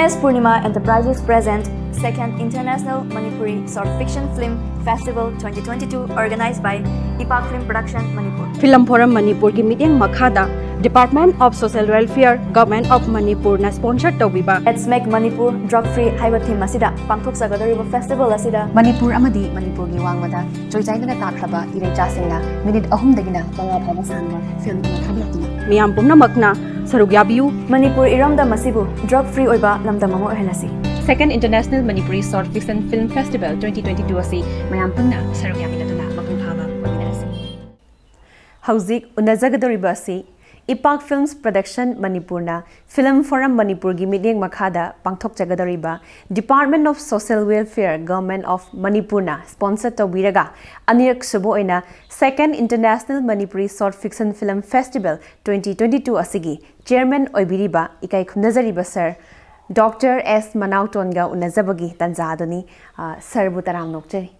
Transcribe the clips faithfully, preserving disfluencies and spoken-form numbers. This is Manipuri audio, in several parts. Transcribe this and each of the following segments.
S Purnima Enterprises present Second International Manipuri Short Fiction Film Festival twenty twenty-two, organized by Ipak Film Production, Manipur. Film form ꯃꯅꯤꯄꯨꯔꯒꯤ ꯃꯤꯠꯌꯦꯡ ꯃꯈꯥꯗ Department of Social Welfare, Government of ꯃꯅꯤꯄꯨꯔꯅ sponsor ꯇꯧꯕꯤꯕ Let's Make Manipur Drug Free ꯍꯥꯏꯕ theme ꯑꯁꯤꯗ ꯄꯥꯡꯊꯣꯛꯆꯒꯗꯧꯔꯤꯕ festival ꯑꯁꯤꯗ ꯃꯅꯤꯄꯨꯔ ꯑꯃꯗꯤ ꯃꯅꯤꯄꯨꯔꯒꯤ ꯋꯥꯡꯃꯗ ꯆꯣꯏꯆꯥꯏꯗꯨꯅ ꯇꯥꯈ꯭ꯔꯕ ꯏꯔꯩꯆꯥꯁꯤꯡꯅ ꯃꯤꯅꯤꯠ ꯑꯍꯨꯝꯗꯒꯤꯅ ꯃꯉꯥ ꯐꯥꯎꯕ ꯁꯥꯡꯕ film ꯑꯃ ꯊꯥꯕꯤꯔꯛꯇꯨꯅ ꯃꯤꯌꯥꯝ ꯄꯨꯝꯅꯃꯛꯅ ꯁꯔꯨꯛ ꯌꯥꯕꯤꯌꯨ꯫ ꯃꯅꯤꯄꯨꯔ ꯏꯔꯝꯗꯝ ꯑꯁꯤꯕꯨ drug free ꯑꯣꯏꯕ ꯂꯝꯗꯝ ꯑꯃ ꯑꯣꯏꯍꯜꯂꯁꯤ꯫ Second International Manipuri Short Fiction Film Festival twenty twenty-two ꯑꯁꯤ ꯃꯌꯥꯝ ꯄꯨꯟꯅ ꯁꯔꯨꯛ ꯌꯥꯃꯤꯟꯅꯗꯨꯅ ꯃꯄꯨꯡ ꯐꯥꯕ ꯑꯣꯏꯃꯤꯟꯅꯔꯁꯤ꯫ ꯍꯧꯖꯤꯛ ꯎꯅꯖꯒꯗꯧꯔꯤꯕ ꯑꯁꯤ ꯏꯄꯥꯛ Films Production ꯃꯅꯤꯄꯨꯔꯅ ꯐꯤꯂꯝ ꯐꯣꯔꯝ ꯃꯅꯤꯄꯨꯔꯒꯤ ꯃꯤꯠꯌꯦꯡ ꯃꯈꯥꯗ ꯄꯥꯡꯊꯣꯛꯆꯒꯗꯧꯔꯤꯕ Department of Social Welfare, Government of ꯃꯅꯤꯄꯨꯔꯅ sponsor ꯇꯧꯕꯤꯔꯒ ꯑꯅꯤꯔꯛ ꯁꯨꯕ ꯑꯣꯏꯅ Second International Manipuri Short Fiction Film Festival twenty twenty-two ꯑꯁꯤꯒꯤ chairman ꯑꯣꯏꯕꯤꯔꯤꯕ ꯏꯀꯥꯏ ꯈꯨꯝꯅꯖꯔꯤꯕ sir Doctor S ꯃꯅꯥꯎꯇꯣꯟꯒ ꯎꯅꯖꯕꯒꯤ ꯇꯥꯟꯖꯥ ꯑꯗꯨꯅꯤ꯫ ꯑ, sirꯕꯨ ꯇꯔꯥꯝꯅ ꯑꯣꯛꯆꯔꯤ꯫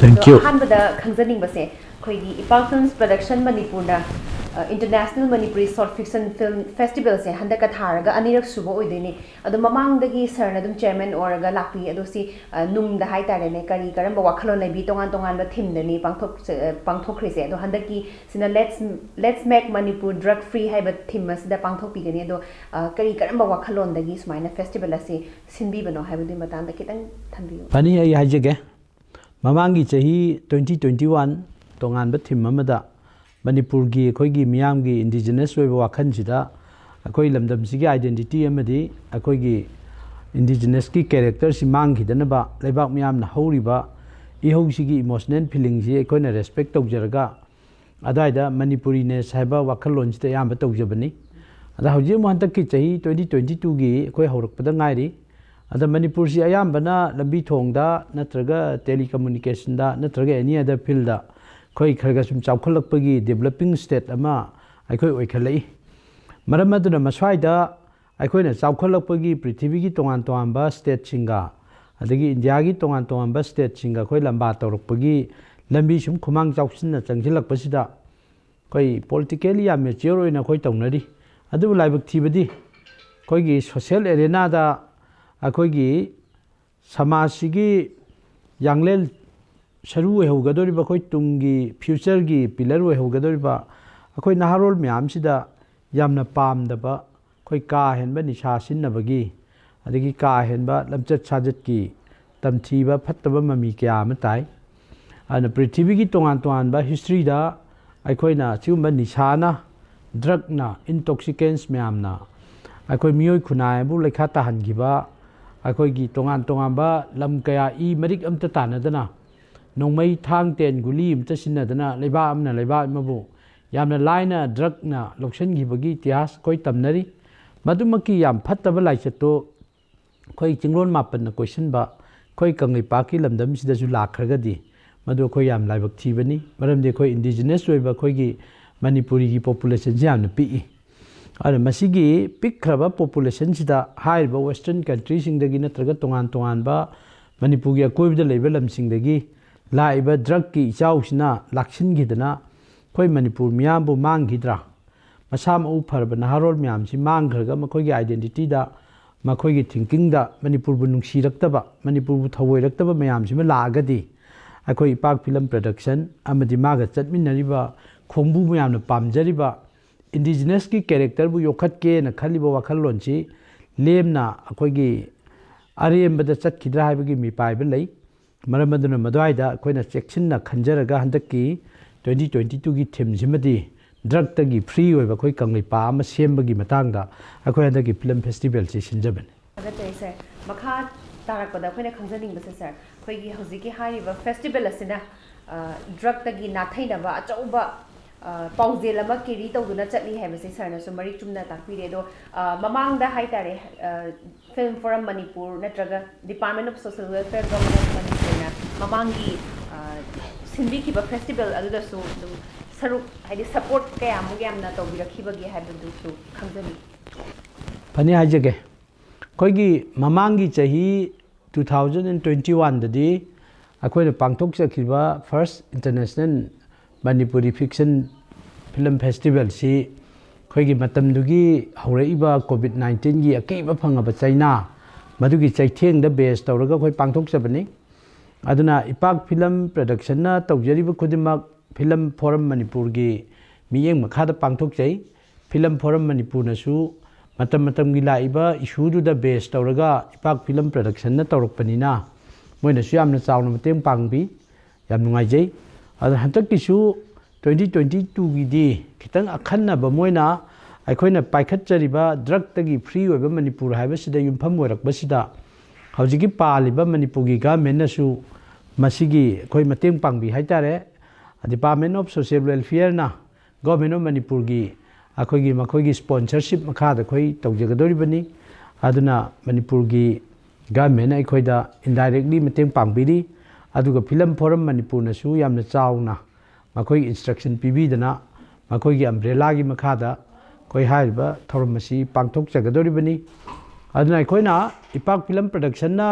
Thank ꯑꯗꯣ you. ꯑꯍꯥꯟꯕꯗ ꯈꯪꯖꯅꯤꯡꯕꯁꯦ, ꯑꯩꯈꯣꯏꯒꯤ ꯏꯄꯥꯛ Films Production ꯃꯅꯤꯄꯨꯔꯅ, ꯑ, International Manipuri Short Fiction Film Festivalꯁꯦ ꯍꯟꯗꯛꯀ ꯊꯥꯔꯒ ꯑꯅꯤꯔꯛ ꯁꯨꯕ ꯑꯣꯏꯗꯣꯏꯅꯦ꯫ ꯑꯗꯣ ꯃꯃꯥꯡꯗꯒꯤ sirꯅ ꯑꯗꯨꯝ chairman ꯑꯣꯏꯔꯒ ꯂꯥꯛꯄꯤ, ꯑꯗꯣ ꯁꯤ, ꯑ, ꯅꯨꯡꯗ ꯍꯥꯏꯇꯥꯔꯦꯅꯦ, ꯀꯔꯤ ꯀꯔꯝꯕ ꯋꯥꯈꯜꯂꯣꯟ ꯂꯩꯕꯤ ꯇꯣꯉꯥꯟ ꯇꯣꯉꯥꯟꯕ themeꯗꯅꯤ ꯄꯥꯡꯊꯣꯛ-, ꯑ, ꯄꯥꯡꯊꯣꯛꯈ꯭ꯔꯤꯁꯦ꯫ ꯑꯗꯣ ꯍꯟꯗꯛꯀꯤ ꯁꯤꯅ Let's, Let's Make Manipur Drug Free ꯍꯥꯏꯕ theme ꯑꯁꯤꯗ ꯄꯥꯡꯊꯣꯛꯄꯤꯒꯅꯤ꯫ ꯑꯗꯣ, ꯑ, ꯀꯔꯤ ꯀꯔꯝꯕ ꯋꯥꯈꯜꯂꯣꯟꯗꯒꯤ ꯁꯨꯃꯥꯏꯅ festival ꯑꯁꯤ ꯁꯤꯟꯕꯤꯕꯅꯣ ꯍꯥꯏꯕꯗꯨꯒꯤ ꯃꯇꯥꯡꯗ ꯈꯤꯇꯪ ꯊꯝꯕꯤꯌꯨ꯫ ꯐꯅꯤ, ꯑꯩ ꯍꯥꯏꯖꯒꯦ꯫ ꯃꯃꯥꯡꯒꯤ ꯆꯍꯤ twenty twenty-one ꯇꯣꯉꯥꯟꯕ theme ꯑꯃꯗ ꯃꯅꯤꯄꯨꯔꯒꯤ ꯑꯩꯈꯣꯏꯒꯤ ꯃꯤꯌꯥꯝꯒꯤ indigenous ꯑꯣꯏꯕ ꯋꯥꯈꯜꯁꯤꯗ ꯑꯩꯈꯣꯏ ꯂꯝꯗꯝꯁꯤꯒꯤ identity ꯑꯃꯗꯤ ꯑꯩꯈꯣꯏꯒꯤ indigenousꯀꯤ characterꯁꯤ ꯃꯥꯡꯈꯤꯗꯅꯕ, ꯂꯩꯕꯥꯛ ꯃꯤꯌꯥꯝꯅ ꯍꯧꯔꯤꯕ ꯏꯍꯧꯁꯤꯒꯤ emotional feelingꯁꯤ ꯑꯩꯈꯣꯏꯅ respect ꯇꯧꯖꯔꯒ, ꯑꯗꯨꯋꯥꯏꯗ Manipuriness ꯍꯥꯏꯕ ꯋꯥꯈꯜꯂꯣꯟꯁꯤꯗ ꯑꯌꯥꯝꯕ ꯇꯧꯖꯕꯅꯤ꯫ ꯑꯗ ꯍꯧꯖꯤꯛ ꯑꯃꯨꯛ ꯍꯟꯗꯛꯀꯤ ꯆꯍꯤ twenty twenty-twoꯒꯤ ꯑꯩꯈꯣꯏ ꯍꯧꯔꯛꯄꯗ ꯉꯥꯏꯔꯤ꯫ ꯑꯗ ꯃꯅꯤꯄꯨꯔꯁꯤ ꯑꯌꯥꯝꯕꯅ ꯂꯝꯕꯤ ꯊꯣꯡꯗ ꯅꯠꯇ꯭ꯔꯒ telecommunicationꯗ ꯅꯠꯇ꯭ꯔꯒ any other fieldꯗ ꯑꯩꯈꯣꯏ ꯈꯔ ꯈꯔ ꯁꯨꯝ ꯆꯥꯎꯈꯠꯂꯛꯄꯒꯤ developing state ꯑꯃ ꯑꯩꯈꯣꯏ ꯑꯣꯏꯈꯠꯂꯛꯏ꯫ ꯃꯔꯝ ꯑꯗꯨꯅ ꯃꯁ꯭ꯋꯥꯏꯗ ꯑꯩꯈꯣꯏꯅ ꯆꯥꯎꯈꯠꯂꯛꯄꯒꯤ ꯄ꯭ꯔꯤꯊꯤꯕꯤꯒꯤ ꯇꯣꯉꯥꯟ ꯇꯣꯉꯥꯟꯕ stateꯁꯤꯡꯒ, ꯑꯗꯒꯤ ꯏꯟꯗꯤꯌꯥꯒꯤ ꯇꯣꯉꯥꯟ ꯇꯣꯉꯥꯟꯕ stateꯁꯤꯡꯒ ꯑꯩꯈꯣꯏ ꯂꯝꯕꯥ ꯇꯧꯔꯛꯄꯒꯤ ꯂꯝꯕꯤ ꯁꯨꯝ ꯈꯨꯃꯥꯡ ꯆꯥꯎꯁꯤꯟꯅ ꯆꯪꯁꯤꯜꯂꯛꯄꯁꯤꯗ ꯑꯩꯈꯣꯏ politically ꯌꯥꯝ mature ꯑꯣꯏꯅ ꯑꯩꯈꯣꯏ ꯇꯧꯅꯔꯤ꯫ ꯑꯗꯨꯕꯨ ꯂꯥꯏꯕꯛ ꯊꯤꯕꯗꯤ ꯑꯩꯈꯣꯏꯒꯤ social arenaꯗ ꯑꯩꯈꯣꯏꯒꯤ ꯁꯃꯥꯖꯁꯤꯒꯤ ꯌꯥꯡꯂꯦꯟ ꯁꯔꯨ ꯑꯣꯏꯍꯧꯒꯗꯧꯔꯤꯕ, ꯑꯩꯈꯣꯏ ꯇꯨꯡꯒꯤ ꯐ꯭ꯌꯨꯆꯔꯒꯤ ꯄꯤꯂꯔ ꯑꯣꯏꯍꯧꯒꯗꯧꯔꯤꯕ ꯑꯩꯈꯣꯏ ꯅꯍꯥꯔꯣꯜ ꯃꯌꯥꯝꯁꯤꯗ ꯌꯥꯝꯅ ꯄꯥꯝꯗꯕ, ꯑꯩꯈꯣꯏ ꯀꯥ ꯍꯦꯟꯕ ꯅꯤꯁꯥ ꯁꯤꯖꯤꯟꯅꯕꯒꯤ, ꯑꯗꯒꯤ ꯀꯥ ꯍꯦꯟꯕ ꯂꯝꯆꯠ ꯁꯥꯖꯠꯀꯤ ꯇꯝꯊꯤꯕ ꯐꯠꯇꯕ ꯃꯃꯤ ꯀꯌꯥ ꯑꯃ ꯇꯥꯏ꯫ ꯑꯗꯨꯅ ꯄ꯭ꯔꯤꯊꯤꯕꯤꯒꯤ ꯇꯣꯉꯥꯟ ꯇꯣꯉꯥꯟꯕ ꯍꯤꯁꯇ꯭ꯔꯤꯗ ꯑꯩꯈꯣꯏꯅ ꯁꯤꯒꯨꯝꯕ ꯅꯤꯁꯥꯅ, ꯗ꯭ꯔꯛꯅ, ꯏꯟꯇꯣꯛꯁꯤꯀꯦꯟꯁ ꯃꯌꯥꯝꯅ ꯑꯩꯈꯣꯏ ꯃꯤꯑꯣꯏ ꯈꯨꯟꯅꯥꯏ ꯑꯃꯕꯨ ꯂꯩꯈꯥ ꯇꯥꯍꯟꯈꯤꯕ, ꯑꯩꯈꯣꯏꯒꯤ ꯇꯣꯉꯥꯟ ꯇꯣꯉꯥꯟꯕ ꯂꯝ ꯀꯌꯥ ꯏ ꯃꯔꯤꯛ ꯑꯝꯇ ꯇꯥꯟꯅꯗꯅ, ꯅꯣꯡꯃꯩ, ꯊꯥꯡ, ꯇꯦꯟ, ꯒꯨꯂꯤ ꯑꯝꯇ ꯁꯤꯖꯤꯟꯅꯗꯅ ꯂꯩꯕꯥꯛ ꯑꯃꯅ ꯂꯩꯕꯥꯛ ꯑꯃꯕꯨ ꯌꯥꯝꯅ ꯂꯥꯏꯅ ꯗ꯭ꯔꯛꯅ ꯂꯧꯁꯤꯟꯈꯤꯕꯒꯤ ꯏꯇꯤꯍꯥꯁ ꯑꯩꯈꯣꯏ ꯇꯝꯅꯔꯤ꯫ ꯃꯗꯨꯃꯛꯀꯤ ꯌꯥꯝ ꯐꯠꯇꯕ ꯂꯥꯏꯆꯠꯇꯨ ꯑꯩꯈꯣꯏ ꯆꯤꯡꯂꯣꯟ ꯃꯥꯄꯟꯅ ꯀꯣꯏꯁꯤꯟꯕ ꯑꯩꯈꯣꯏ ꯀꯪꯂꯩꯄꯥꯛꯀꯤ ꯂꯝꯗꯝꯁꯤꯗꯁꯨ ꯂꯥꯛꯈ꯭ꯔꯒꯗꯤ, ꯃꯗꯨ ꯑꯩꯈꯣꯏ ꯌꯥꯝ ꯂꯥꯏꯕꯛ ꯊꯤꯕꯅꯤ꯫ ꯃꯔꯝꯗꯤ ꯑꯩꯈꯣꯏ ꯏꯟꯗꯤꯖꯤꯅꯁ ꯑꯣꯏꯕ ꯑꯩꯈꯣꯏꯒꯤ ꯃꯅꯤꯄꯨꯔꯤꯒꯤ ꯄꯣꯄꯨꯂꯦꯁꯟꯁꯤ ꯌꯥꯝꯅ ꯄꯤꯛꯏ꯫ ꯑꯗꯨꯅ ꯃꯁꯤꯒꯤ ꯄꯤꯛꯈ꯭ꯔꯕ ꯄꯣꯄꯨꯂꯦꯁꯟꯁꯤꯗ ꯍꯥꯏꯔꯤꯕ ꯋꯦꯁꯇꯔꯟ ꯀꯟꯇ꯭ꯔꯤꯁꯤꯡꯗꯒꯤ ꯅꯠꯇ꯭ꯔꯒ ꯇꯣꯉꯥꯟ ꯇꯣꯉꯥꯟꯕ ꯃꯅꯤꯄꯨꯔꯒꯤ ꯑꯀꯣꯏꯕꯗ ꯂꯩꯕ ꯂꯝꯁꯤꯡꯗꯒꯤ ꯂꯥꯛꯏꯕ ꯗ꯭ꯔꯛꯀꯤ ꯏꯆꯥꯎꯁꯤꯅ ꯂꯥꯛꯁꯤꯟꯈꯤꯗꯅ ꯑꯩꯈꯣꯏ ꯃꯅꯤꯄꯨꯔ ꯃꯤꯌꯥꯝꯕꯨ ꯃꯥꯡꯈꯤꯗ꯭ꯔꯥ? ꯃꯁꯥ ꯃꯎ ꯐꯔꯕ ꯅꯍꯥꯔꯣꯜ ꯃꯌꯥꯝꯁꯤ ꯃꯥꯡꯈ꯭ꯔꯒ ꯃꯈꯣꯏꯒꯤ ꯑꯥꯏꯗꯦꯟꯇꯤꯇꯤꯗ, ꯃꯈꯣꯏꯒꯤ ꯊꯤꯡꯀꯤꯡꯗ ꯃꯅꯤꯄꯨꯔꯕꯨ ꯅꯨꯡꯁꯤꯔꯛꯇꯕ, ꯃꯅꯤꯄꯨꯔꯕꯨ ꯊꯧꯑꯣꯏꯔꯛꯇꯕ ꯃꯌꯥꯝꯁꯤꯃ ꯂꯥꯛꯑꯒꯗꯤ ꯑꯩꯈꯣꯏ ꯏꯄꯥꯛ ꯐꯤꯂꯝ ꯄ꯭ꯔꯗꯛꯁꯟ ꯑꯃꯗꯤ ꯃꯥꯒ ꯆꯠꯃꯤꯟꯅꯔꯤꯕ ꯈꯣꯡꯕꯨ ꯃꯌꯥꯝꯅ ꯄꯥꯝꯖꯔꯤꯕ ꯏꯟꯗꯤꯖꯤꯅꯁꯀꯤ ꯀꯦꯔꯦꯛꯇꯔꯕꯨ ꯌꯣꯛꯈꯠꯀꯦꯅ ꯈꯜꯂꯤꯕ ꯋꯥꯈꯜꯂꯣꯟꯁꯤ ꯂꯦꯝꯅ ꯑꯩꯈꯣꯏꯒꯤ ꯑꯔꯦꯝꯕꯗ ꯆꯠꯈꯤꯗ꯭ꯔꯥ ꯍꯥꯏꯕꯒꯤ ꯃꯤꯄꯥꯏꯕ ꯂꯩ꯫ ꯃꯔꯝ ꯑꯗꯨꯅ ꯃꯗꯨꯋꯥꯏꯗ ꯑꯩꯈꯣꯏꯅ ꯆꯦꯛꯁꯤꯟꯅ ꯈꯟꯖꯔꯒ ꯍꯟꯗꯛꯀꯤ ꯇ꯭ꯋꯦꯟꯇꯤ ꯇ꯭ꯋꯦꯟꯇꯤ ꯇꯨꯒꯤ ꯊꯤꯝꯁꯤꯃꯗꯤ ꯗ꯭ꯔꯛꯇꯒꯤ ꯐ꯭ꯔꯤ ꯑꯣꯏꯕ ꯑꯩꯈꯣꯏ ꯀꯪꯂꯩꯄꯥꯛ ꯑꯃ ꯁꯦꯝꯕꯒꯤ ꯃꯇꯥꯡꯗ ꯑꯩꯈꯣꯏ ꯍꯟꯗꯛꯀꯤ ꯐꯤꯂꯝ ꯐꯦꯁꯇꯤꯚꯦꯜꯁꯤ ꯁꯤꯟꯖꯕꯅꯤ꯫ ꯊꯥꯒꯠꯆꯔꯤ ꯁꯥꯔ꯫ ꯃꯈꯥ ꯇꯥꯔꯛꯄꯗ ꯑꯩꯈꯣꯏꯅ ꯈꯪꯖꯅꯤꯡꯕꯁꯦ ꯁꯥꯔ, ꯑꯩꯈꯣꯏꯒꯤ ꯍꯧꯖꯤꯛꯀꯤ ꯍꯥꯏꯔꯤꯕ ꯐꯦꯁꯇꯤꯚꯦꯜ ꯑꯁꯤꯅ, ꯑ, ꯗ꯭ꯔꯛꯇꯒꯤ ꯅꯥꯊꯩꯅꯕ ꯑꯆꯧꯕ, ꯑ, ꯄꯥꯎꯖꯦꯜ ꯑꯃ ꯀꯦꯔꯤ ꯇꯧꯗꯨꯅ ꯆꯠꯂꯤ ꯍꯥꯏꯕꯁꯦ ꯁꯥꯔꯅꯁꯨ ꯃꯔꯤꯛ ꯆꯨꯝꯅ ꯇꯥꯛꯄꯤꯔꯦ꯫ ꯑꯗꯣ, ꯑ, ꯃꯃꯥꯡꯗ ꯍꯥꯏꯇꯥꯔꯦ, ꯑ, ꯐꯤꯜꯝ ꯐꯣꯔꯝ ꯃꯅꯤꯄꯨꯔ ꯅꯠꯇ꯭ꯔꯒ Department of Social Welfare, Government of ꯃꯅꯤꯄꯨꯔꯅ ꯃꯃꯥꯡꯒꯤ, ꯑ, ꯁꯤꯟꯕꯤꯈꯤꯕ ꯐꯦꯁꯇꯤꯚꯦꯜ ꯑꯗꯨꯗꯁꯨ ꯑꯗꯨꯝ ꯁꯔꯨꯛ, ꯍꯥꯏꯗꯤ ꯁꯄꯣꯔꯠ ꯀꯌꯥꯃꯨꯛ ꯌꯥꯝꯅ ꯇꯧꯕꯤꯔꯛꯈꯤꯕꯒꯦ ꯍꯥꯏꯕꯗꯨꯁꯨ ꯈꯪꯖꯅꯤꯡꯉꯤ꯫ ꯐꯅꯤ, ꯍꯥꯏꯖꯒꯦ꯫ ꯑꯩꯈꯣꯏꯒꯤ ꯃꯃꯥꯡꯒꯤ ꯆꯍꯤ two thousand and twenty one ꯗꯗꯤ ꯑꯩꯈꯣꯏꯅ ꯄꯥꯡꯊꯣꯛꯆꯈꯤꯕ First International Manipuri Fiction Film Festival ꯁꯤ ꯑꯩꯈꯣꯏꯒꯤ ꯃꯇꯝꯗꯨꯒꯤ ꯍꯧꯔꯛꯏꯕ ꯀꯣꯚꯤꯗ ꯅꯥꯏꯟꯇꯤꯟꯒꯤ ꯑꯀꯤꯕ ꯐꯪꯉꯕ ꯆꯩꯅꯥ, ꯃꯗꯨꯒꯤ ꯆꯩꯊꯦꯡꯗ ꯕꯦꯁ ꯇꯧꯔꯒ ꯑꯩꯈꯣꯏ ꯄꯥꯡꯊꯣꯛꯆꯕꯅꯤ꯫ ꯑꯗꯨꯅ ꯏꯄꯥꯛ ꯐꯤꯂꯝ ꯄ꯭ꯔꯗꯛꯁꯟꯅ ꯇꯧꯖꯔꯤꯕ ꯈꯨꯗꯤꯡꯃꯛ ꯐꯤꯂꯝ ꯐꯣꯔꯝ ꯃꯅꯤꯄꯨꯔꯒꯤ ꯃꯤꯠꯌꯦꯡ ꯃꯈꯥꯗ ꯄꯥꯡꯊꯣꯛꯆꯩ꯫ ꯐꯤꯂꯝ ꯐꯣꯔꯝ ꯃꯅꯤꯄꯨꯔꯅꯁꯨ ꯃꯇꯝ ꯃꯇꯝꯒꯤ ꯂꯥꯛꯏꯕ ꯏꯁꯨꯗꯨꯗ ꯕꯦꯁ ꯇꯧꯔꯒ ꯏꯄꯥꯛ ꯐꯤꯂꯝ ꯄ꯭ꯔꯗꯛꯁꯟꯅ ꯇꯧꯔꯛꯄꯅꯤꯅ ꯃꯣꯏꯅꯁꯨ ꯌꯥꯝꯅ ꯆꯥꯎꯅ ꯃꯇꯦꯡ ꯄꯥꯡꯕꯤ꯫ ꯌꯥꯝ ꯅꯨꯡꯉꯥꯏꯖꯩ꯫ ꯑꯗꯣ ꯍꯟꯗꯛꯀꯤꯁꯨ ꯇ꯭ꯋꯦꯟꯇꯤ ꯇ꯭ꯋꯦꯟꯇꯤ ꯇꯨꯒꯤꯗꯤ ꯈꯤꯇꯪ ꯑꯈꯟꯅꯕ ꯃꯣꯏꯅ ꯑꯩꯈꯣꯏꯅ ꯄꯥꯏꯈꯠꯆꯔꯤꯕ ꯗ꯭ꯔꯛꯇꯒꯤ ꯐ꯭ꯔꯤ ꯑꯣꯏꯕ ꯃꯅꯤꯄꯨꯔ ꯍꯥꯏꯕꯁꯤꯗ ꯌꯨꯝꯐꯝ ꯑꯣꯏꯔꯛꯄꯁꯤꯗ ꯍꯧꯖꯤꯛꯀꯤ ꯄꯥꯜꯂꯤꯕ ꯃꯅꯤꯄꯨꯔꯒꯤ ꯒꯃꯦꯟꯅꯁꯨ ꯃꯁꯤꯒꯤ ꯑꯩꯈꯣꯏ ꯃꯇꯦꯡ ꯄꯥꯡꯕꯤ ꯍꯥꯏꯇꯥꯔꯦ꯫ Department of Social Welfareꯅ Government of ꯃꯅꯤꯄꯨꯔꯒꯤ ꯑꯩꯈꯣꯏꯒꯤ ꯃꯈꯣꯏꯒꯤ ꯁ꯭ꯄꯣꯟꯁꯔꯁꯤꯞ ꯃꯈꯥꯗ ꯑꯩꯈꯣꯏ ꯇꯧꯖꯒꯗꯧꯔꯤꯕꯅꯤ꯫ ꯑꯗꯨꯅ ꯃꯅꯤꯄꯨꯔꯒꯤ ꯒꯃꯦꯟꯅ ꯑꯩꯈꯣꯏꯗ ꯏꯟꯗꯥꯏꯔꯦꯛꯂꯤ ꯃꯇꯦꯡ ꯄꯥꯡꯕꯤꯔꯤ꯫ ꯑꯗꯨꯒ ꯐꯤꯂꯝ ꯐꯣꯔꯝ ꯃꯅꯤꯄꯨꯔꯅꯁꯨ ꯌꯥꯝꯅ ꯆꯥꯎꯅ ꯃꯈꯣꯏꯒꯤ ꯏꯟꯁꯇ꯭ꯔꯛꯁꯟ ꯄꯤꯕꯤꯗꯅ ꯃꯈꯣꯏꯒꯤ ꯑꯝꯕ꯭ꯔꯦꯂꯥꯒꯤ ꯃꯈꯥꯗ ꯑꯩꯈꯣꯏ ꯍꯥꯏꯔꯤꯕ ꯊꯧꯔꯝ ꯑꯁꯤ ꯄꯥꯡꯊꯣꯛꯆꯒꯗꯧꯔꯤꯕꯅꯤ꯫ ꯑꯗꯨꯅ ꯑꯩꯈꯣꯏꯅ ꯏꯄꯥꯛ ꯐꯤꯂꯝ ꯄ꯭ꯔꯗꯛꯁꯟꯅ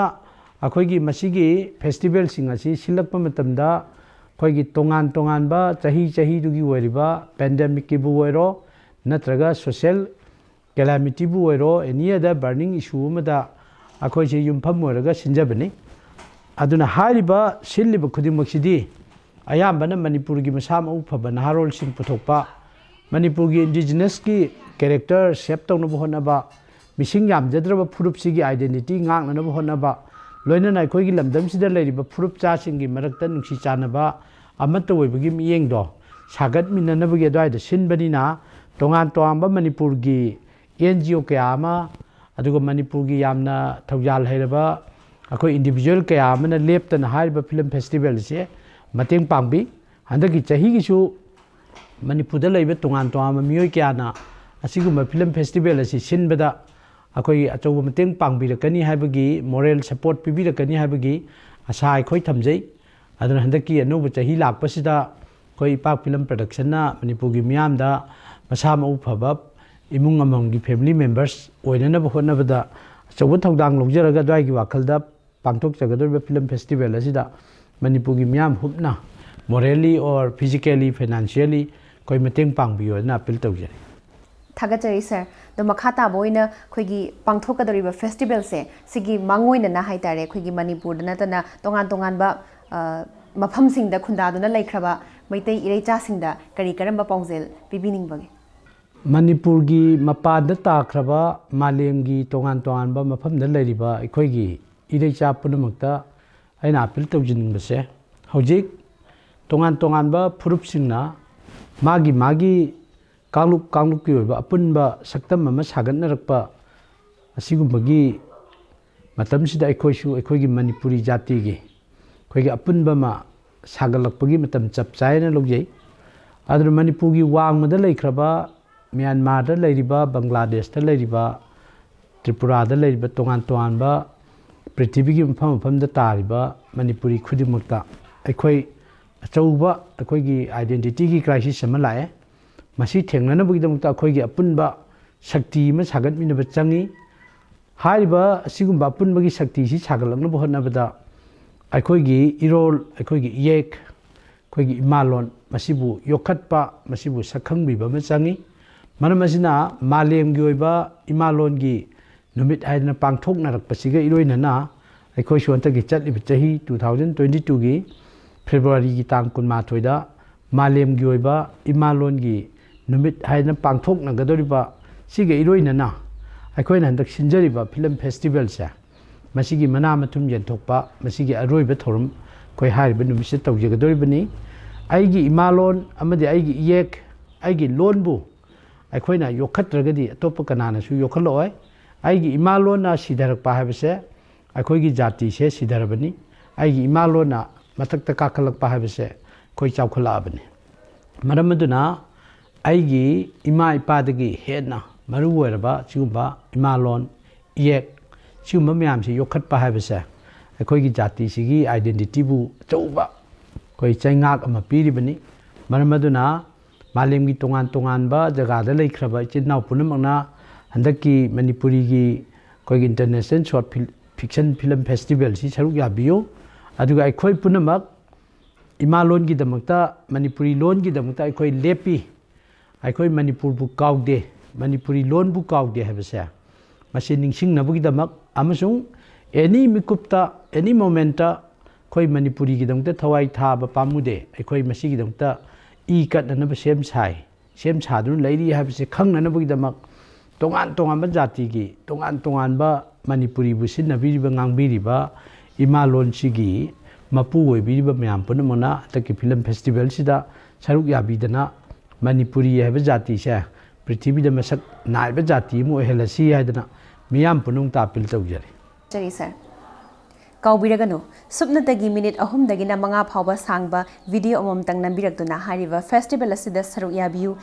ꯑꯩꯈꯣꯏꯒꯤ ꯃꯁꯤꯒꯤ ꯐꯦꯁꯇꯤꯚꯦꯜꯁꯤꯡ ꯑꯁꯤ ꯁꯤꯜꯂꯛꯄ ꯃꯇꯝꯗ ꯑꯩꯈꯣꯏꯒꯤ ꯇꯣꯉꯥꯟ ꯇꯣꯉꯥꯟꯕ ꯆꯍꯤ ꯆꯍꯤꯗꯨꯒꯤ ꯑꯣꯏꯔꯤꯕ ꯄꯦꯟꯗꯦꯃꯤꯛꯀꯤꯕꯨ ꯑꯣꯏꯔꯣ, ꯅꯠꯇ꯭ꯔꯒ ꯁꯣꯁꯤꯌꯦꯜ ꯀꯦꯂꯥꯃꯤꯇꯤꯕꯨ ꯑꯣꯏꯔꯣ, ꯑꯦꯅꯤ ꯑꯗꯔ ꯕꯔꯅꯤꯡ ꯏꯁꯨ ꯑꯃꯗ ꯑꯩꯈꯣꯏꯁꯦ ꯌꯨꯝꯐꯝ ꯑꯣꯏꯔꯒ ꯁꯤꯟꯖꯕꯅꯤ꯫ ꯑꯗꯨꯅ ꯍꯥꯏꯔꯤꯕ ꯁꯤꯜꯂꯤꯕ ꯈꯨꯗꯤꯡꯃꯛꯁꯤꯗꯤ ꯑꯌꯥꯝꯕꯅ ꯃꯅꯤꯄꯨꯔꯒꯤ ꯃꯁꯥ ꯃꯎ ꯐꯕ ꯅꯍꯥꯔꯣꯜꯁꯤꯡ ꯄꯨꯊꯣꯛꯄ, ꯃꯅꯤꯄꯨꯔꯒꯤ ꯏꯟꯗꯤꯖꯤꯅꯁꯀꯤ ꯀꯦꯔꯦꯛꯇꯔ ꯁꯦꯞ ꯇꯧꯅꯕ ꯍꯣꯠꯅꯕ, ꯃꯤꯁꯤꯡ ꯌꯥꯝꯖꯗ꯭ꯔꯕ ꯐꯨꯔꯨꯞꯁꯤꯒꯤ ꯑꯥꯏꯗꯦꯟꯇꯤꯇꯤ ꯉꯥꯛꯅꯅꯕ ꯍꯣꯠꯅꯕ, ꯂꯣꯏꯅꯅ ꯑꯩꯈꯣꯏꯒꯤ ꯂꯝꯗꯝꯁꯤꯗ ꯂꯩꯔꯤꯕ ꯐꯨꯔꯨꯞ ꯆꯥꯁꯤꯡꯒꯤ ꯃꯔꯛꯇ ꯅꯨꯡꯁꯤ ꯆꯥꯟꯅꯕ ꯑꯃꯠꯇ ꯑꯣꯏꯕꯒꯤ ꯃꯤꯠꯌꯦꯡꯗꯣ ꯁꯥꯒꯠꯃꯤꯟꯅꯅꯕꯒꯤ ꯑꯗꯨꯋꯥꯏꯗ ꯁꯤꯟꯕꯅꯤꯅ, ꯇꯣꯉꯥꯟ ꯇꯣꯉꯥꯟꯕ ꯃꯅꯤꯄꯨꯔꯒꯤ ꯑꯦꯟ ꯖꯤ ꯑꯣ ꯀꯌꯥ ꯑꯃ, ꯑꯗꯨꯒ ꯃꯅꯤꯄꯨꯔꯒꯤ ꯌꯥꯝꯅ ꯊꯧꯖꯥꯜ ꯍꯩꯔꯕ ꯑꯩꯈꯣꯏ ꯏꯟꯗꯤꯚꯤꯖꯨꯋꯦꯜ ꯀꯌꯥ ꯑꯃꯅ ꯂꯦꯞꯇꯅ ꯍꯥꯏꯔꯤꯕ ꯐꯤꯂꯝ ꯐꯦꯁꯇꯤꯚꯦꯜꯁꯦ ꯃꯇꯦꯡ ꯄꯥꯡꯕꯤ꯫ ꯍꯟꯗꯛꯀꯤ ꯆꯍꯤꯒꯤꯁꯨ ꯃꯅꯤꯄꯨꯔꯗ ꯂꯩꯕ ꯇꯣꯉꯥꯟ ꯇꯣꯉꯥꯟꯕ ꯃꯤꯑꯣꯏ ꯀꯌꯥꯅ ꯑꯁꯤꯒꯨꯝꯕ ꯐꯤꯂꯝ ꯐꯦꯁꯇꯤꯚꯦꯜ ꯑꯁꯤ ꯁꯤꯟꯕꯗ ꯑꯩꯈꯣꯏꯒꯤ ꯑꯆꯧꯕ ꯃꯇꯦꯡ ꯄꯥꯡꯕꯤꯔꯛꯀꯅꯤ ꯍꯥꯏꯕꯒꯤ, ꯃꯣꯔꯦꯜ ꯁꯄꯣꯔꯠ ꯄꯤꯕꯤꯔꯛꯀꯅꯤ ꯍꯥꯏꯕꯒꯤ ꯑꯁꯥ ꯑꯩꯈꯣꯏ ꯊꯝꯖꯩ꯫ ꯑꯗꯨꯅ ꯍꯟꯗꯛꯀꯤ ꯑꯅꯧꯕ ꯆꯍꯤ ꯂꯥꯛꯄꯁꯤꯗ ꯑꯩꯈꯣꯏ ꯏꯄꯥꯛ ꯐꯤꯂꯝ ꯄ꯭ꯔꯗꯛꯁꯟꯅ ꯃꯅꯤꯄꯨꯔꯒꯤ ꯃꯤꯌꯥꯝꯗ ꯃꯁꯥ ꯃꯎ ꯐꯕ ꯏꯃꯨꯡ ꯑꯃꯃꯝꯒꯤ ꯐꯦꯃꯤꯂꯤ ꯃꯦꯝꯕꯔꯁ ꯑꯣꯏꯅꯅꯕ ꯍꯣꯠꯅꯕꯗ ꯑꯆꯧꯕ ꯊꯧꯗꯥꯡ ꯂꯧꯖꯔꯒ ꯑꯗꯨꯋꯥꯏꯒꯤ ꯋꯥꯈꯜꯗ ꯄꯥꯡꯊꯣꯛꯆꯒꯗꯧꯔꯤꯕ ꯐꯤꯂꯝ ꯐꯦꯁꯇꯤꯚꯦꯜ ꯑꯁꯤꯗ ꯃꯅꯤꯄꯨꯔꯒꯤ ꯃꯤꯌꯥꯝ ꯍꯨꯞꯅ morally or physically, financially ꯑꯩꯈꯣꯏ ꯃꯇꯦꯡ ꯄꯥꯡꯕꯤꯌꯣ ꯍꯥꯏꯅ ꯑꯄꯤꯜ ꯇꯧꯖꯔꯤ꯫ ꯊꯥꯒꯠꯆꯔꯤ ꯁꯥꯔ꯫ ꯑꯗꯣ ꯃꯈꯥ ꯇꯥꯕ ꯑꯣꯏꯅ ꯑꯩꯈꯣꯏꯒꯤ ꯄꯥꯡꯊꯣꯛꯀꯗꯧꯔꯤꯕ ꯐꯦꯁꯇꯤꯚꯦꯜꯁꯦ, ꯁꯤꯒꯤ ꯃꯥꯡꯑꯣꯏꯅꯅ ꯍꯥꯏꯇꯥꯔꯦ, ꯑꯩꯈꯣꯏꯒꯤ ꯃꯅꯤꯄꯨꯔꯗ ꯅꯠꯇꯅ ꯇꯣꯉꯥꯟ ꯇꯣꯉꯥꯟꯕ, ꯑ, ꯃꯐꯝꯁꯤꯡꯗ ꯈꯨꯟꯗꯥꯗꯨꯅ ꯂꯩꯈ꯭ꯔꯕ ꯃꯩꯇꯩ ꯏꯔꯩꯆꯥꯁꯤꯡꯗ ꯀꯔꯤ ꯀꯔꯝꯕ ꯄꯥꯎꯖꯦꯜ ꯄꯤꯕꯤꯅꯤꯡꯕꯒꯦ? ꯃꯅꯤꯄꯨꯔꯒꯤ ꯃꯄꯥꯟꯗ ꯇꯥꯈ꯭ꯔꯕ, ꯃꯥꯂꯦꯝꯒꯤ ꯇꯣꯉꯥꯟ ꯇꯣꯉꯥꯟꯕ ꯃꯐꯝꯗ ꯂꯩꯔꯤꯕ ꯑꯩꯈꯣꯏꯒꯤ ꯏꯔꯩꯆꯥ ꯄꯨꯝꯅꯃꯛꯇ ꯑꯩꯅ ꯑꯥꯄꯤꯜ ꯇꯧꯖꯅꯤꯡꯕꯁꯦ, ꯍꯧꯖꯤꯛ ꯇꯣꯉꯥꯟ ꯇꯣꯉꯥꯟꯕ ꯐꯨꯔꯨꯞꯁꯤꯡꯅ ꯃꯥꯒꯤ ꯃꯥꯒꯤ ꯀꯥꯡꯂꯨꯞ ꯀꯥꯡꯂꯨꯞꯀꯤ ꯑꯣꯏꯕ ꯑꯄꯨꯟꯕ ꯁꯛꯇꯝ ꯑꯃ ꯁꯥꯒꯠꯅꯔꯛꯄ ꯑꯁꯤꯒꯨꯝꯕꯒꯤ ꯃꯇꯝꯁꯤꯗ ꯑꯩꯈꯣꯏꯁꯨ ꯑꯩꯈꯣꯏꯒꯤ ꯃꯅꯤꯄꯨꯔꯤ ꯖꯥꯇꯤꯒꯤ ꯑꯩꯈꯣꯏꯒꯤ ꯑꯄꯨꯟꯕ ꯑꯃ ꯁꯥꯒꯠꯂꯛꯄꯒꯤ ꯃꯇꯝ ꯆꯞ ꯆꯥꯏꯅ ꯂꯧꯖꯩ꯫ ꯑꯗꯨꯅ ꯃꯅꯤꯄꯨꯔꯒꯤ ꯋꯥꯡꯃꯗ ꯂꯩꯈ꯭ꯔꯕ, ꯃ꯭ꯌꯥꯟꯃꯥꯔꯗ ꯂꯩꯔꯤꯕ, ꯕꯪꯒ꯭ꯂꯥꯗꯦꯁꯇ ꯂꯩꯔꯤꯕ, ꯇ꯭ꯔꯤꯄꯨꯔꯥꯗ ꯂꯩꯔꯤꯕ, ꯇꯣꯉꯥꯟ ꯇꯣꯉꯥꯟꯕ ꯄ꯭ꯔꯤꯊꯤꯕꯤꯒꯤ ꯃꯐꯝ ꯃꯐꯝꯗ ꯇꯥꯔꯤꯕ ꯃꯅꯤꯄꯨꯔꯤ ꯈꯨꯗꯤꯡꯃꯛꯇ ꯑꯩꯈꯣꯏ ꯑꯆꯧꯕ ꯑꯩꯈꯣꯏꯒꯤ ꯑꯥꯏꯗꯦꯟꯇꯤꯇꯤꯒꯤ ꯀ꯭ꯔꯥꯏꯁꯤꯁ ꯑꯃ ꯂꯥꯛꯑꯦ꯫ ꯃꯁꯤ ꯊꯦꯡꯅꯅꯕꯒꯤꯗꯃꯛꯇ ꯑꯩꯈꯣꯏꯒꯤ ꯑꯄꯨꯟꯕ ꯁꯛꯇꯤ ꯑꯃ ꯁꯥꯒꯠꯃꯤꯟꯅꯕ ꯆꯪꯉꯤ꯫ ꯍꯥꯏꯔꯤꯕ ꯑꯁꯤꯒꯨꯝꯕ ꯑꯄꯨꯟꯕꯒꯤ ꯁꯛꯇꯤꯁꯤ ꯁꯥꯒꯠꯂꯛꯅꯕ ꯍꯣꯠꯅꯕꯗ ꯑꯩꯈꯣꯏꯒꯤ ꯏꯔꯣꯜ, ꯑꯩꯈꯣꯏꯒꯤ ꯏꯌꯦꯛ, ꯑꯩꯈꯣꯏꯒꯤ ꯏꯃꯥꯂꯣꯟ ꯃꯁꯤꯕꯨ ꯌꯣꯛꯈꯠꯄ, ꯃꯁꯤꯕꯨ ꯁꯛꯈꯪꯕꯤꯕ ꯑꯃ ꯆꯪꯉꯤ꯫ ꯃꯔꯝ ꯑꯁꯤꯅ ꯃꯥꯂꯦꯝꯒꯤ ꯑꯣꯏꯕ ꯏꯃꯥꯂꯣꯟꯒꯤ ꯅꯨꯃꯤꯠ ꯍꯥꯏꯗꯅ ꯄꯥꯡꯊꯣꯛꯅꯔꯛꯄꯁꯤꯒ ꯏꯔꯣꯏꯅꯅ ꯑꯩꯈꯣꯏꯁꯨ ꯍꯟꯗꯛꯀꯤ ꯆꯠꯂꯤꯕ ꯆꯍꯤ two thousand twenty twoꯒꯤ ꯐꯦꯕ꯭ꯔꯨꯋꯥꯔꯤꯒꯤ ꯇꯥꯡ ꯀꯨꯟꯃꯥꯊꯣꯏꯗ ꯃꯥꯂꯦꯝꯒꯤ ꯑꯣꯏꯕ ꯏꯃꯥꯂꯣꯟꯒꯤ ꯅꯨꯃꯤꯠ ꯍꯥꯏꯗꯅ ꯄꯥꯡꯊꯣꯛꯅꯒꯗꯧꯔꯤꯕ ꯁꯤꯒ ꯏꯔꯣꯏꯅꯅ ꯑꯩꯈꯣꯏꯅ ꯍꯟꯗꯛ ꯁꯤꯟꯖꯔꯤꯕ ꯐꯤꯂꯝ ꯐꯦꯁꯇꯤꯚꯦꯜꯁꯦ, ꯃꯁꯤꯒꯤ ꯃꯅꯥ ꯃꯊꯨꯝ ꯌꯦꯟꯊꯣꯛꯄ, ꯃꯁꯤꯒꯤ ꯑꯔꯣꯏꯕ ꯊꯧꯔꯝ ꯑꯩꯈꯣꯏ ꯍꯥꯏꯔꯤꯕ ꯅꯨꯃꯤꯠꯁꯤꯗ ꯇꯧꯖꯒꯗꯧꯔꯤꯕꯅꯤ꯫ ꯑꯩꯒꯤ ꯏꯃꯥꯂꯣꯟ ꯑꯃꯗꯤ ꯑꯩꯒꯤ ꯏꯌꯦꯛ, ꯑꯩꯒꯤ ꯂꯣꯟꯕꯨ ꯑꯩꯈꯣꯏꯅ ꯌꯣꯛꯈꯠꯇ꯭ꯔꯒꯗꯤ ꯑꯇꯣꯞꯄ ꯀꯅꯥꯅꯁꯨ ꯌꯣꯛꯈꯠꯂꯛꯑꯣꯏ꯫ ꯑꯩꯒꯤ ꯏꯃꯥꯂꯣꯟꯅ ꯁꯤꯊꯔꯛꯄ ꯍꯥꯏꯕꯁꯦ ꯑꯩꯈꯣꯏꯒꯤ ꯖꯥꯇꯤꯁꯦ ꯁꯤꯊꯔꯕꯅꯤ꯫ ꯑꯩꯒꯤ ꯏꯃꯥꯂꯣꯟꯅ ꯃꯊꯛꯇ ꯀꯥꯈꯠꯂꯛꯄ ꯍꯥꯏꯕꯁꯦ ꯑꯩꯈꯣꯏ ꯆꯥꯎꯈꯠꯂꯛꯑꯕꯅꯤ꯫ ꯃꯔꯝ ꯑꯗꯨꯅ ꯑꯩꯒꯤ ꯏꯃꯥ ꯏꯄꯥꯗꯒꯤ ꯍꯦꯟꯅ ꯃꯔꯨ ꯑꯣꯏꯔꯕ ꯁꯤꯒꯨꯝꯕ ꯏꯃꯥꯂꯣꯟ, ꯏꯌꯦꯛ, ꯁꯤꯒꯨꯝꯕ ꯃꯌꯥꯝꯁꯤ ꯌꯣꯛꯈꯠꯄ ꯍꯥꯏꯕꯁꯦ ꯑꯩꯈꯣꯏꯒꯤ ꯖꯥꯇꯤꯁꯤꯒꯤ ꯑꯥꯏꯗꯦꯟꯇꯤꯇꯤꯕꯨ ꯑꯆꯧꯕ ꯑꯩꯈꯣꯏ ꯆꯩꯉꯥꯛ ꯑꯃ ꯄꯤꯔꯤꯕꯅꯤ꯫ ꯃꯔꯝ ꯑꯗꯨꯅ ꯃꯥꯂꯦꯝꯒꯤ ꯇꯣꯉꯥꯟ ꯇꯣꯉꯥꯟꯕ ꯖꯒꯥꯗ ꯂꯩꯈ꯭ꯔꯕ ꯏꯆꯤꯟ ꯏꯅꯥꯎ ꯄꯨꯝꯅꯃꯛꯅ ꯍꯟꯗꯛꯀꯤ ꯃꯅꯤꯄꯨꯔꯤꯒꯤ ꯑꯩꯈꯣꯏꯒꯤ International Short Fil-, Fiction Film Festivalꯁꯤ ꯁꯔꯨꯛ ꯌꯥꯕꯤꯌꯨ꯫ ꯑꯗꯨꯒ ꯑꯩꯈꯣꯏ ꯄꯨꯝꯅꯃꯛ ꯏꯃꯥ ꯂꯣꯟꯒꯤꯗꯃꯛꯇ, ꯃꯅꯤꯄꯨꯔꯤ ꯂꯣꯟꯒꯤꯗꯃꯛꯇ ꯑꯩꯈꯣꯏ ꯂꯦꯞꯄꯤ꯫ ꯑꯩꯈꯣꯏ ꯃꯅꯤꯄꯨꯔꯕꯨ ꯀꯥꯎꯗꯦ꯫ ꯃꯅꯤꯄꯨꯔꯤ ꯂꯣꯟꯕꯨ ꯀꯥꯎꯗꯦ ꯍꯥꯏꯕꯁꯦ ꯃꯁꯤ ꯅꯤꯡꯁꯤꯡꯅꯕꯒꯤꯗꯃꯛ ꯑꯃꯁꯨꯡ ꯑꯦꯅꯤ ꯃꯤꯀꯨꯞꯇ, ꯑꯦꯅꯤ ꯃꯣꯃꯦꯟꯇ ꯑꯩꯈꯣꯏ ꯃꯅꯤꯄꯨꯔꯤꯒꯤꯗꯃꯛꯇ ꯊꯋꯥꯏ ꯊꯥꯕ ꯄꯥꯝꯃꯨꯗꯦ꯫ ꯑꯩꯈꯣꯏ ꯃꯁꯤꯒꯤꯗꯃꯛꯇ ꯏ ꯀꯠꯅꯅꯕ ꯁꯦꯝ ꯁꯥꯏ, ꯁꯦꯝ ꯁꯥꯗꯨꯅ ꯂꯩꯔꯤ ꯍꯥꯏꯕꯁꯤ ꯈꯪꯅꯅꯕꯒꯤꯗꯃꯛ ꯇꯣꯉꯥꯟ ꯇꯣꯉꯥꯟꯕ ꯖꯥꯇꯤꯒꯤ, ꯇꯣꯉꯥꯟ ꯇꯣꯉꯥꯟꯕ ꯃꯅꯤꯄꯨꯔꯤꯕꯨ ꯁꯤꯟꯅꯕꯤꯔꯤꯕ, ꯉꯥꯡꯕꯤꯔꯤꯕ ꯏꯃꯥ ꯂꯣꯟꯁꯤꯒꯤ ꯃꯄꯨ ꯑꯣꯏꯕꯤꯔꯤꯕ ꯃꯌꯥꯝ ꯄꯨꯝꯅꯃꯛꯅ ꯍꯟꯗꯛꯀꯤ ꯐꯤꯂꯝ ꯐꯦꯁꯇꯤꯚꯦꯜꯁꯤꯗ ꯁꯔꯨꯛ ꯌꯥꯕꯤꯗꯅ ꯃꯅꯤꯄꯨꯔꯤ ꯍꯥꯏꯕ ꯖꯥꯇꯤꯁꯦ ꯄ꯭ꯔꯤꯊꯤꯕꯤꯗ ꯃꯁꯛ ꯅꯥꯏꯕ ꯖꯥꯇꯤ ꯑꯃ ꯑꯣꯏꯍꯜꯂꯁꯤ ꯍꯥꯏꯗꯅ ꯃꯤꯌꯥꯝ ꯄꯨꯝꯅꯃꯛꯇ ꯑꯄꯤꯜ ꯇꯧꯖꯔꯤ꯫ ꯆꯔꯤ ꯁꯥꯔ꯫ ꯀꯥꯎꯕꯤꯔꯒꯅꯨ, ꯁꯨꯞꯅꯇꯒꯤ ꯃꯤꯅꯤꯠ ꯑꯍꯨꯝꯗꯒꯤꯅ ꯃꯉꯥ ꯐꯥꯎꯕ ꯁꯥꯡꯕ ꯚꯤꯗꯤꯑꯣ ꯑꯃꯃꯝꯇꯪ ꯅꯝꯕꯤꯔꯛꯇꯨꯅ ꯍꯥꯏꯔꯤꯕ ꯐꯦꯁꯇꯤꯚꯦꯜ ꯑꯁꯤꯗ ꯁꯔꯨꯛ ꯌꯥꯕꯤꯌꯨ꯫